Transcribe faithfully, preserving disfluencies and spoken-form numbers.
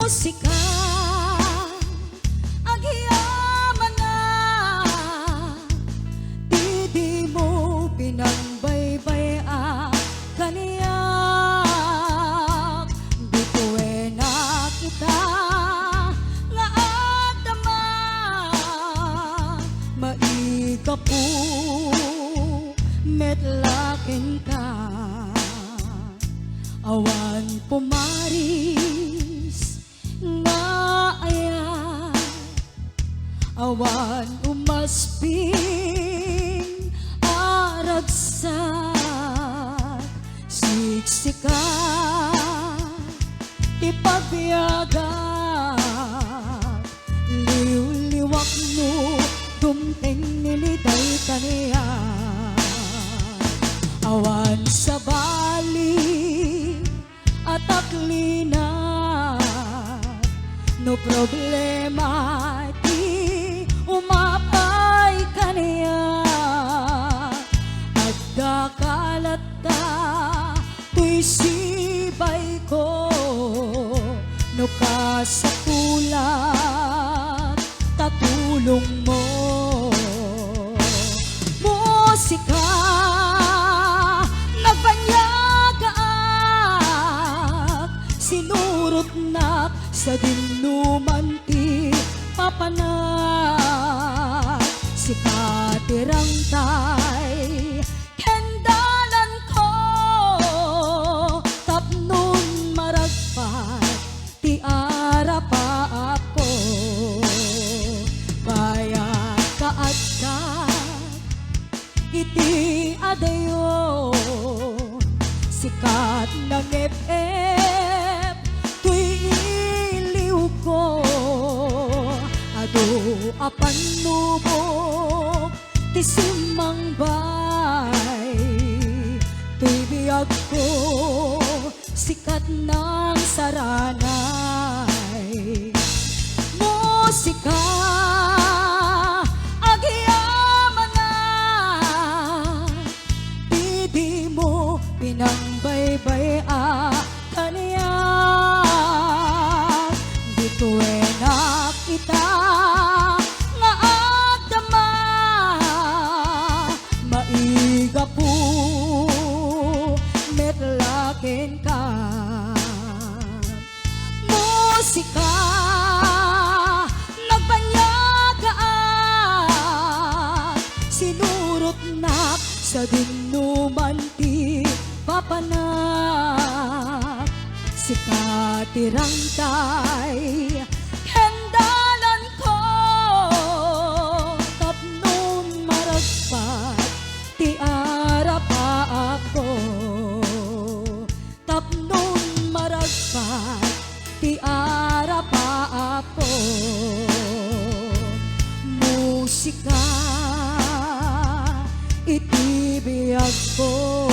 Sika, agyamanak, ti dimo pinangbaybay-a kaniak. Bituenak ita nga agdama, maigapu met la kenka. Awan pumaris nga ayat, awan umasping a ragsak, siksika ti pagbiagak, liwliwakmo, dumteng niliday kaniak. Awan sabali a taklina no problema ti umapay kaniak. Adda ka latta toy sibayko no kasapulan ta tulongmo. Musika, nagbaniagaak, sinurotnak sadinoman ti papanak. Sika ti rangtay ken dalanko, tapnon maragpat ti arapaapko. Kayat kaaddak iti adayo, sika ti nangep-ep toy iliwko. Adu a pannubok ti simmangbay toy biagko, sika ti nangsaranay. Musika, agyamanak, ti dimo pinangbaybay-a kaniak. Bituenak ita nga agdama, maigapu met la kenka. Musika, nagbaniagaak, sinurotnak sadinoman ti papanak. Sika ti rangtay ken dalanko, tapnon maragpat ti arapaapko. Tapnon maragpat ti arapaapko. Musika iti biagko.